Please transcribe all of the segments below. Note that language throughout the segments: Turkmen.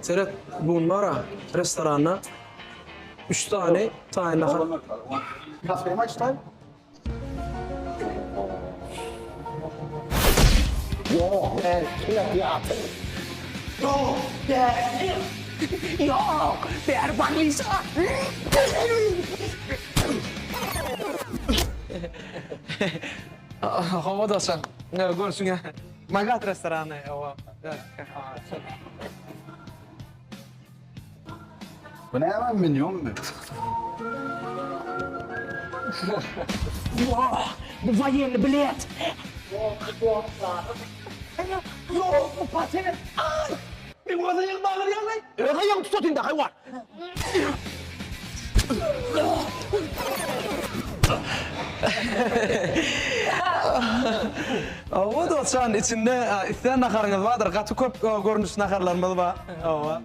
Seret, bu gün bar-a, restoranda üç sany taýyn nahar. Ýok, bäri barlyşa. Hawa dostlar, görşüň Magat restorany, hawa. Bu näme menýumy? Ýok, bu woýenny bilet. Ýok, bu patent. Aý! Meň öz aýagym agyrýar-laý. Öz aýagyňy tut otynda, haýwan. Hawa dostjan, içinde islän naharyňyz bardyr. Gaty köp görnüş naharlarymyz bar. Hawa.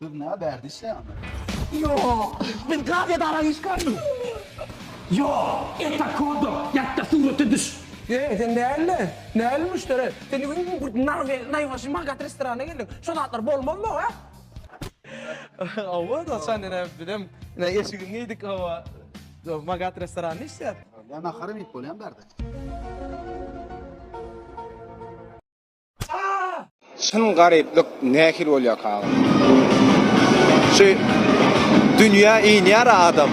Siz nä bärde işleýäňiz? Ýok, biz gaz edara işgäri. Ýok, eta kodo, ýat-da surata düş. Eý, sen nälle? Näl müşderi? Sen iň bir naýbaşy magat restorana geldiň. Şo zatlar bolmazmy, hä? Hawa, dostjan, ine bizem ine eşigini geýdik, hawa. Magat restoranda işleýär. Ýa naharam iýip bolýamy bärde? Çyn garyplyk nähili bolýarka agam? Şu dünýä inýär adam.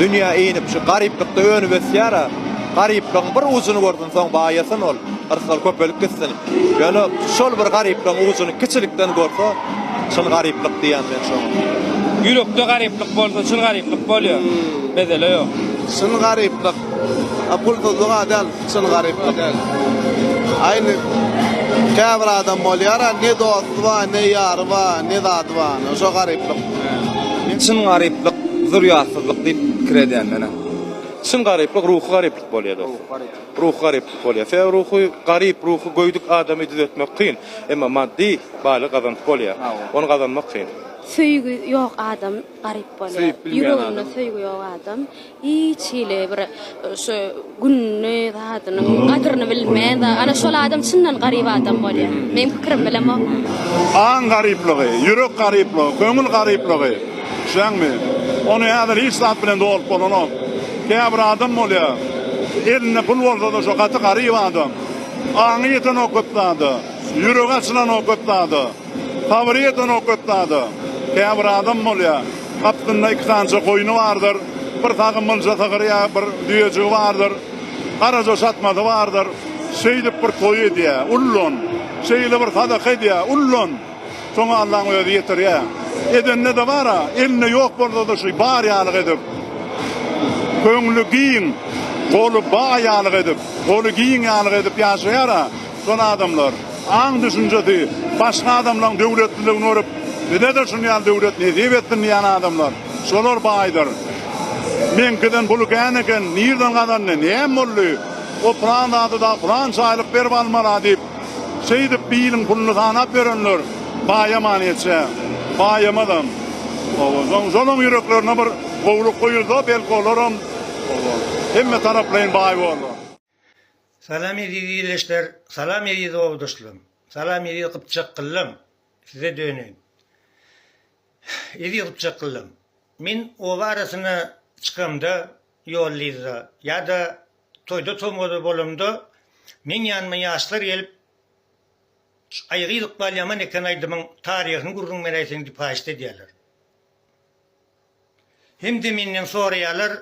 Dünýä inip şu garyplykda önüp ösýär. Garyplygyň bir ujuny görsün soň baýasyn ol. Yrsgal köpelip gitsin. Ýöne şol bir garyplygyň ujuny kiçilikden görse çyn garyplyk diýýän men şoňa. Ýürekde garyplyk bolsa çyn garyplyk bolýar. Mesele ýok. Çyn garyplyk pulsuzlyk-a däl. Çyn garyplyk. Aýny käbir adam bolýar-a, ne dosty bar, ne ýary bar, ne zady bar. Şo garyplyk. Çyn garyplyk zürýatsyzlyk diýip pikir edýän men-ä. Çyn garyplyk ruhy garyplyk bolýar dostum. Ruhy garyplyk bolýar. Sebäbi ruhy garyp, ruhy göýdük adamy düzetmek kyn. Emma maddy baýlygy gazanyp bolýar. Ony gazanmak kyn. Söýgi ýok adam garyp bolýar. Söýüp bilmeýän Ýüreginde adam. söýgi ýok adam hiç hili bir şu gününi zadynyň gadyryny bilmän ana şol adam çyndan garyp adam bolýar. Meň pikirim bilemok. Aň garyplygy, ýürek garyplygy, köňül garyplygy. Düşýäňmi? Ony häzir hiç zat bilen dolup bolanok. Käbir adam bolýar, elinde pul bolsa-da şo gaty garyp adam. Aňy ýetenok köp zada, ýüregi açylanok köp zada. Sabyry ýetenok köp zada. Käbir adam bolýar, gapysynda iki sanyja goýny bardyr, bir sagymylja sygyry ýa bir düýejigi bardyr, garaja çatmasy bardyr. Şeýdip bir toý edýär, ullan. Şeýle bir sadaka edýär, ullan. Şoňa Allaň özi ýetirýär. Edende-de bar-a, elinde ýok bolsa-da şu bar ýalyk edip, köňli giň, goly baý ýalyk edip, goly giň ýalyk edip ýaşaýar-a. Şol adamlar aň-düşünjesi başga adamlaň döwletliligini görüp, bize-de şuny ýaly döwlet nesip etsin diýýän adamlar. Şolar baýdyr. Meňkiden puly kän eken, nirden gazandy, näme boldy, o pylan zady dagy pylança aýlyk berip almal-a diýip, şeýdip bir ýylyň puluny sanap ýörenler baýaman geçýär. Baýamazam. Hawa, soň şolaň ýüreklerine bir gowulyk guýulsa, belki olaram, hawa, hemme taraplaýyn baý borlar. Salam eziz ildeşler, salam eziz obadaşlarym, salam eziz gypjakgyllam, size döneýin. Eziz gypjakgyllam, men oba arasyna çykamda, ýollyzda ýa-da toýda-tomgada bolamda, meň ýanyma ýaşlar gelip, Şu Aýgyz Ykbal ýaman eken aýdymyň taryhyny gürrüň beräýseň diýip haýyşt edýärler. Hem-de menden soraýarlar,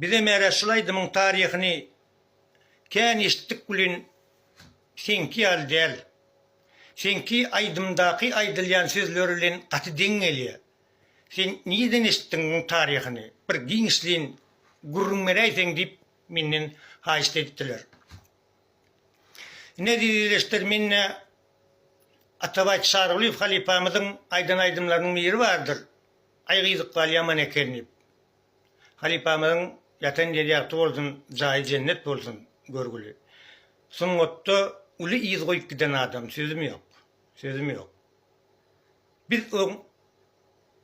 bizem ärä şul aýdymyň taryhyny kän eşitdik welin seňki ýaly däl. Seňki aýdymdaky aýdylýan sözler bilen gaty deň gelýär. Sen nirden eşitdiň muň taryhyny, bir giňişleýin gürrüň beräýseň diýip menden haýyşt edipdiler. Ine eziz ildeşler mende Atabaý Çarygulyýew halypamyzyň aýdan aýdymlarynyň biri bardyr. Aý gyz ykbal ýaman eken diýip. Halypamyzyň ýatan ýeri ýagty bolsun, jaýy jennet bolsun görgüli. Sungatda uly yz goýup giden adam, sözüm ýok. Sözüm ýok. Biz oň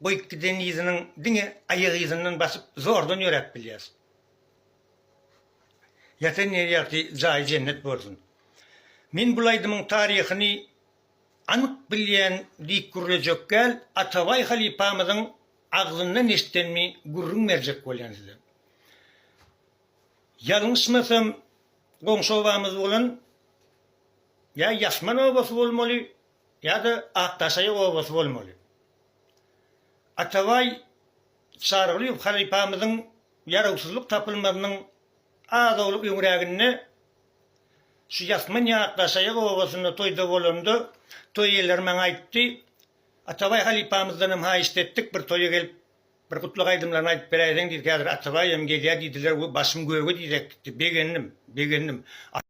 goýup giden yzynyň diňe aýak yzyndan basyp zordan ýöräp bilýäs. Ýatan ýeri ýagty, jaýy jennet bolsun. Men bul aýdymyň taryhyny. Anyk bilýän diýip gürlejek däl, Atabaý halypamyzyň agzyndan eşidenimi gürrüň berjek bolýan size. Ýalňyşmasam goňşy obamyz bolan ýa Ýasman obasy bolmaly ýa-da Akdaşaýak obasy bolmaly. Atabaý Çarygulyýew halypamyzyň ýarawsyzlyk tapylmazynyň az-owlak öňräginde şu Ýasman ýa Akdaşaýak obasynda toýda bolanda toý eýeleri maňa aýtdy, Atabaý halypamyzdanam haýyşt etdik, bir toýa gelip, bir gutlag aýdymlaryny aýdyp beräýseň diýdik, häzir Atabaý hem gelýär diýdiler we başym göge direk gitdi. Begendim, begendim.